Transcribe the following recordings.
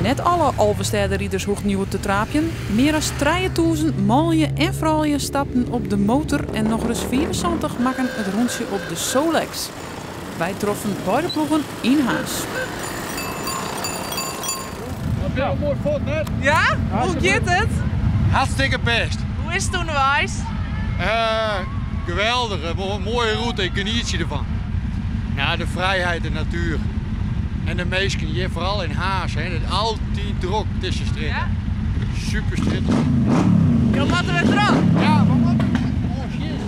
Net alle Alvestêderiders hoegden hjoed te traapjen. Mear as 3000 manlju en froulju stapten op de motor en nochris 75 makken it rûntsje op de Solex. Wy troffen beide ploegen yn Harns. Ja, moai fuort, net? Ja? Hoe giet it? Hartstikke bêst. Hoe is it ûnderweis? Geweldich, moaie rûte, ik genietsje derfan. Ja, de frijheid, de natuer en de minsken hjir, foaral yn Harns, hè, it is altyd drok dizze strjitte. Ja? Super strjitte. Jo moatte wer troch. Ja, we moatte. Oh shit.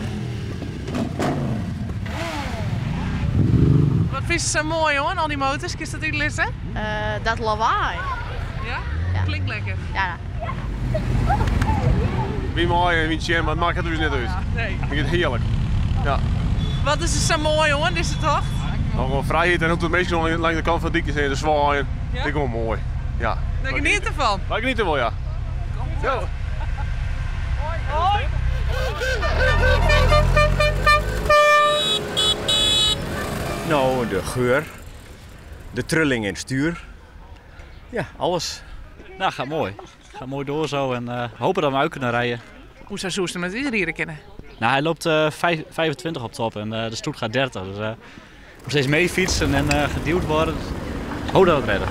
Wat fynst sa moai oan al dy motors? Kinst dat útlizze? Dat lawaai. Ja? Klinkt lekker. Ja. Wy meie en wyn tsjin, mar it makket ús net út. Nee. Ik fyn it hearlik. Ja. Wat is der sa moai oan dizze tocht? No, gewoan frijheid en hoe't de minsken langs de kant fan de dyk stean te swaaien. Ja? Fyn ik gewoan moai. Ja. Dêr geniet derfan? Wy geniete wol, ja. Ja. Hoi. No, de geur, de trilling in het stuur. Ja, alles. Nou, gaat mooi. Gaat mooi door zo en hopen dat we uit kunnen rijden. Hoe sa soest him net útride kinne? Nou, hy loopt 25 op top en de stoet gaat 30. Dus nog steeds mee fietsen en geduwd worden. Dus hoop dat we het redden.